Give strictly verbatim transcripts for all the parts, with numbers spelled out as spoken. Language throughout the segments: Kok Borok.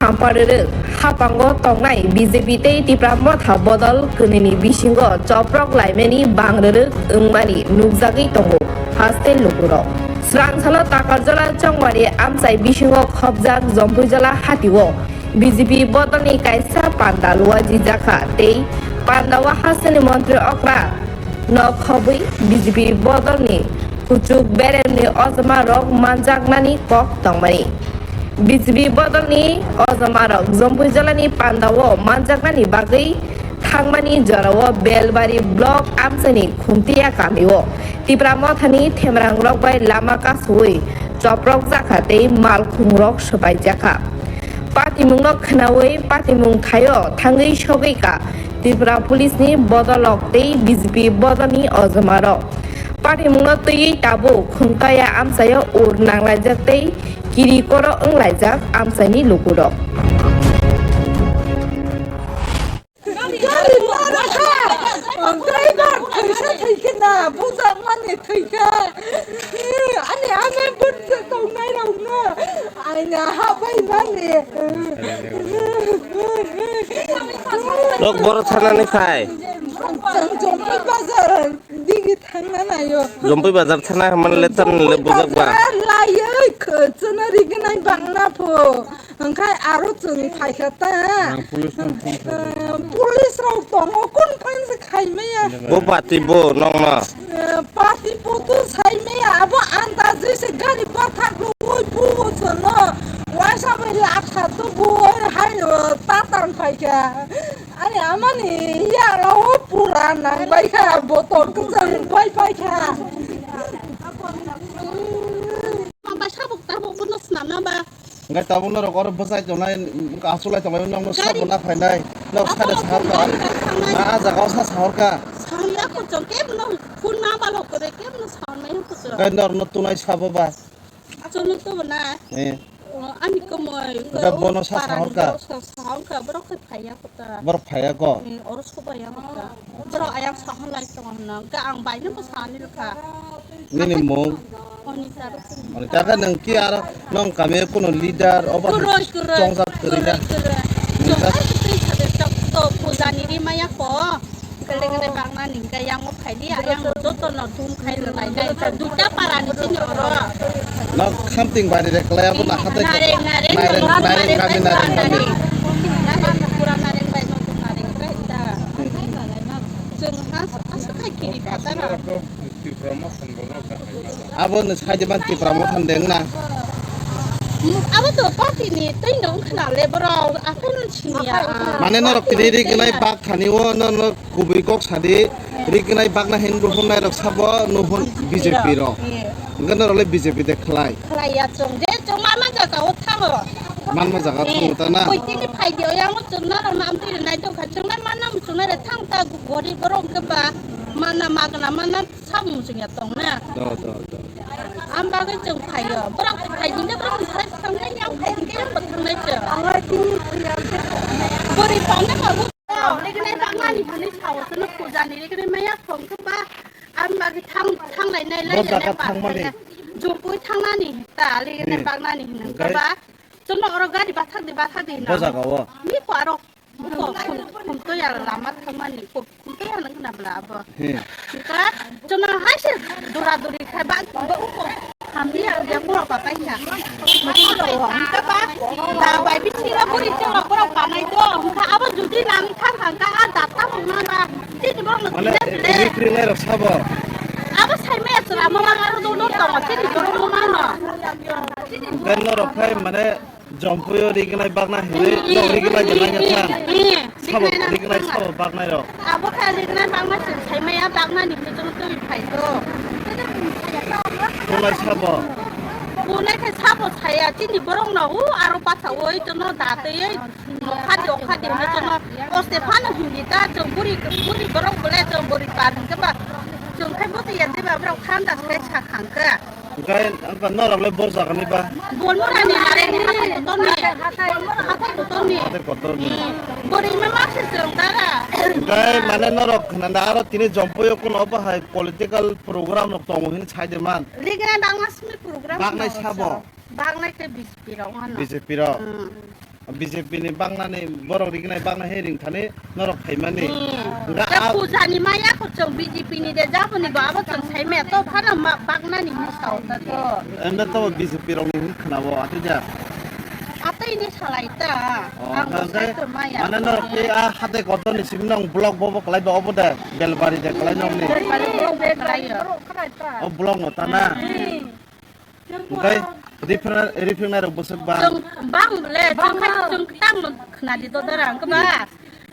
Hampa rwrwk, haphango tongnai B J P tei Tipra Motha bodol kwnwini bisingo choprok laimani bang rwrwk wngmani nukjagwi tongo haste lukurok. Swrang salo Takarjala Chongmari amchai bisingo khopjak Jompuijala hatio B J P bodolni kaisa panda luajijak kha tei pandao hasteni montri okra no khobwi B J P bodolni kuchuk beremni ojma rok manjaknani kok tongmani. B J P bodolni ojma rok Jompuijala ni pandao manjaknani bagwi thangmani jorao Belbari block amchaini Khumtiya kamio Tipra Mothani themrang rok bai lama kasui choprok jakha tei malkhung rok swpai jakha. Patimungno khwnaui patimung thaio thangwi sogwi ka Tripura Police ni bodolrok tei B J P bodolni ojma rok. Patimungno twiwi tabuk Khumtiya amchaio ur nanglaijak tei kiri koro wnglaijak amchaini lukurok. Gari bhara kha. Driver thaisa thaikhe na, bujak mani thaikha. Ani ama bwtwi tongnai rokno aina habai mani. Nok boro thanani phai. Chwng Jompai bazar digi thangna naio. Jompai bazar thana hwnmani le tamni le bujak ba. Bazar laioi khwchwno rignai bangna pho. Hwnkhe aro chwng phaikha ta. Nang police rok phone khaidi. Police rok tongo, kun phai se khai maya. Bo bati bo nokno. Eh, pati poto sai maya, abo andajwi se gari bathak rwui buo chwngno. Waisa bai latha tubui hai, eh, tatan phaikha. Ani amani yaro pura nang baikha, botol kwchwng bai phaikha. Bai sabuk tabuk bono swnamna ba. Hwnkhe tabuk norok oro bwsai tongnai, achuk lai tongnai, nokno sabo na phainai, nok sade sahorka. Na ah jagao sa sahorka. Sahorya kuchuk, kebo no phone ma balo kore, kebo no sahormaya kuchuk. Hwnkhe norokno tunai sabo ba. Achukno to na. Eh. O, ani komoi. Hwnkhe bono sa sahorka. Sahorka, borok khe phaiya. Borok phaiya ko? Eh, oro sobai ya kha. Borok ayang saha lai tongo hwnna. Hwnkhe ang bai no bwsa ani rwkha. Nini mung? Onita rwkha. Onita khe nwng ki aro nwng kami kuno leader obo kwrwi, kwrwi, chongjak kwrwi na? Kwrwi, kwrwi. Nini ta- Chongjak kwrwi sade chok to puja ni ri maya ko. Kele kele bang nani hwnkhe yang Khaidi ayang joto no thum khai rwlai nai, duita para ni chini oro. Nok khamting bari re kwlai abo na hatai. Nareng, nareng, nareng, nareng, nareng kami, nareng kami. Nareng, pura nareng bai no nareng bai ta. Chwng ha, asa khai kiri kha ta na. Abo no sai de ban Tipra Motha deng na. Abo to party ni tei no khna le bro, akhai no sini ya. Mane norok tini ri gnai bak thani o no, no. Kubui kok sadi, rignai bakna hin nuhun nai rok sabo nuhun B J P rok. Hwnkhe norok le B J P de khlai. Khlai ya chwng, je chwng manma jaga o thango. Manma jaga o thango ta na? Koi tini phai di, o yang o chwng norok no amtwi rwnai tongkha, chwng nai manna chwng nai rw thang ta gorib borok hwnkhe ba manna magna manna sabo muchung ya tong na. Do, do, do. Am bagwi chwng phai o, borok phai di, borok sai thangnai, yang phai di, yang bo thangnai chwng. Bwrwi panda ba Rignai baknani hwnwi sao, chwngno pujani rignai maya phone khe ba, ang bagwi thang-, thanglai nai lai. Bo jaga thangmani. Jopui thangnani ta, rignai baknani hwnwi khe ba, chwngno oro gari bathak di, bathak di. Bo jaga o. Mi ko aro, ko khum, khum to ya lama thangmani, ko khum to ya nang na bla abo. He. Ka, chwngno hai se dura duri khai ba, ba uko hamya ya mura ba kai ya. Mukolo, hingka ba, da bai bisi ra buri chwla bura kanai do, hingka abo judi nang thang thang ka, a da ta mung na ba, chini borok no. Mane, kile kile. Rik rinai rok sabo. Abo sai maya chwla mo ma aro do do tongo, chini borok mo ma no. Hingka norok khai mane, Jompuio rignai bakna hinwi, no rignai bakna hinwi thang. Sabo rignai sabo baknai rok. Abo khe rignai bakna se saimaya bakna ni khe chwng twi phai do. Kunai sabo. Kunai khe sabo saya chini borok no u aro patha oi chwngno da twi oi no khadi o khadi hinwi chwngno oste phano hindi ta chwng buri buri borok bole chwng buri par hingke ba chwng khai bo twi ya twi ba borok thanda se sa khang khe. Hingke, hingke norok le bor jaga ni ba? Bor mura ni nareng ni hathai kotor ni. Hathai kotor ni. Hathai kotor ni. Hmm. Bor ima ma se chwng dara. Hingke mane norok khna da aro tini Jompuio kuno obo hai political program rok tongo hin sai de man. Rignai bakna simi program. Baknai sabo. Baknai te B J P rok ano. B J P rok. Hmm. B J P ni baknani, borok rignai bakna he ringthani norok phaimani. Hmm. Hwnkhe Khe a pujani maya kho chwng B J P ni de jaboni bo abo chwng saimaya to phano ma-, baknani hinwi sao ta to. Emne to B J P rokni hinwi khwnao, atwi da? Atwi ni salai ta. Oh, ang bo hwnkhe sai to maya. Mane norok tei a hatai kotor ni simi nong block bo bo kwlai ba obo de, Belbari de kwlai nong ni. Belbari block de kwlai yo. O block no ta na. Hmm. Hwnkhe riphinai, riphinai rok bwswk ba? Chwng bang le, chwng khai, chwng tang khna di to dara, hwnkhe ba?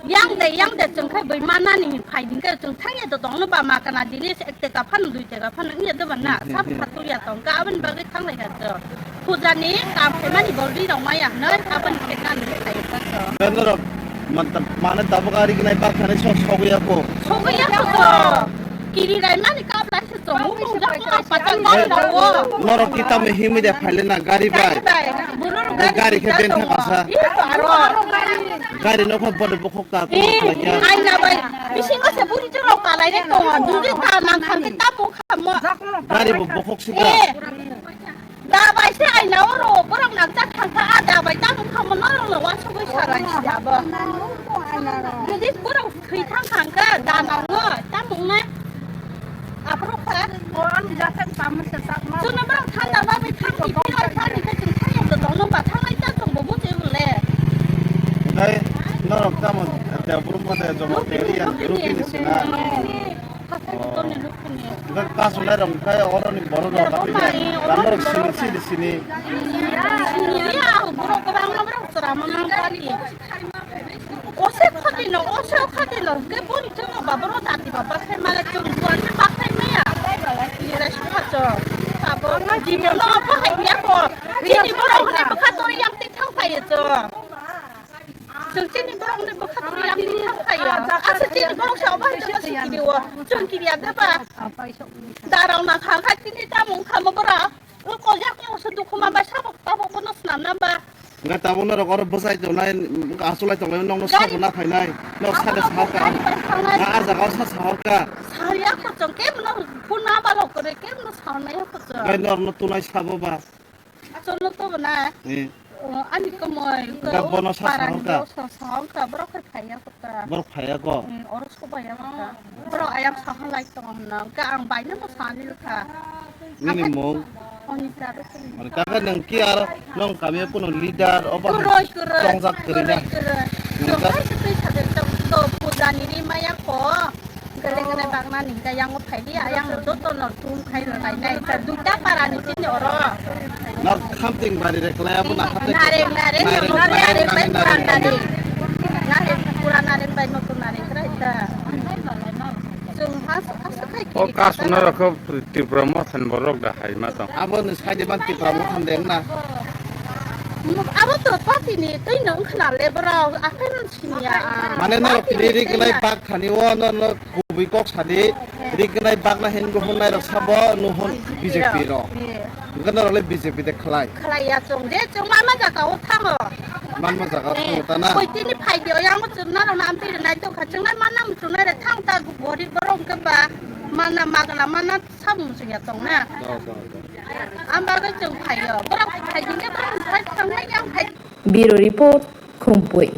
Yang de, yang de, chwng khai bai manani phai din khe, chwng thang ya to tong no ba ma kana di ni ek teka phan, dui teka phan, wng ya to ba na, hmm, hmm, sab hmm, kha tu ya tong ka, aboni bagwi thang lai ya to. Puja ni kam khai mani bol ri rok ma ya hnoi, aboni khe nani khai ya to. Hwnkhe norok man-, mane tabuk ari gnai bak thani sok, sok ya ko? Sok ya ko to. Kiri rai mani kap lai. Norok kita me himwi de phaile na gari bai. Gari khe ben thang asa. Gari no kho bode bokhok ta ko khlai kya. Aina bai. Bisingo se buri jero kalai re tongo. Duri ta nang kham ta bo kham. Gari bo bokhok sika. Da bai se aina oro borok nang ta thang kha da bai ta bo kham no ro wa so bai sa rai si da bo. Duri borok thwi thang thang kha da nang no ta mung na. Aphuru kha. Chwngno bang thanda bagwi thangni phiyar thani khe chwng thangya to tongno ba thanglai ta chwngbo bujui bole. Hwnkhe norok tamo Deobrumbo de jomo teriya rupini sina. Hwnkhe kasunai rok hwnkhe oroni borok rok tamo sini sini sini. Sini ya borok kwbangma borok chwrama nang bari. Ose khati no, ose khati no, ke boni chungo baboro dati baba khai mala chung duan se bakhai maya. Ira sukha cho. Abo jibon no apa hai biya ko. Chini borok hone bukha tori yang tik thang pai cho. Chung chini borok hone bukha tori yang tik thang pai ya. Asa chini borok sa oba chung si kiri wo. Chung kiri ya gaba. Darang na kha kha chini tamung kha mo bora. O kojak ni oso dukhu ma bai sabok tabok bono snam na ba. Nga tabuk norok oro bwsai tongnai, asulai tongnai, nokno sabo na phainai, nok sade sahorka. Na a jaga o sa sahorka. Sariya kochong, kebo no phone na balo kore, kebo no sawnai kochong. Ngai norno tunai sabo ba. Achol no to na. Eh. O, ani komoi. Ga bono sa sahorka. Sa sahorka, borok khai phaiya kota. Borok phaiya ko. Hmm, oro sobai ya kota. Borok ayang saha lai tongo na. Ga ang bai no sani kha. Nini mung? Anita Rukuni. Mane kaka nang ki aro nong kami kuno leader oba Kuroi, kuroi. Tongjak kwrwi na. Kuroi, kuroi. Nang Chwng ka- hai se twi sade chwng to puja ni ri maya ko. Gele gele bang nani ga yang o phai di, ayang no joto no tum khai ro lai nai. Sa duita para ni chini oro. Nok khamting bari re klaya bo na hatai. Nareng, nareng, nareng, nareng, nareng, nareng, nareng, nareng. Nareng, pura nareng bai no to nareng krai ta. Chwng ha, ha, ha, O kasuna rok khe Tripura Motha ni borok da hai ma tong. Abo ni side ban Tripura Motha de na. Abo to party ni twi no wngkhna le borok, akhai no siniya. Mane no party ni twi no. Ri gnai bak thani o no, no kubui kok sadi, ri gnai bak na hin go hon nai rok sabo no hon B J P ro. Hwnkhe norok le B J P de khlai. Khlai ya chwng de, chwng ma ma jaga o thango. Man ma jaga o thango ta na. Koi tini phai de, yang chwng na rok na amtwi nai to kha, chwng nai ma nang chwng nai re thang ta gorib borok hwnkhe ba. Mana magna mana samung singya tong na. Do, do, do. Ang bagwi chwng phaio. Borok phai dingya borok phai thangnai yang phai. Bureau Report, Khumpui.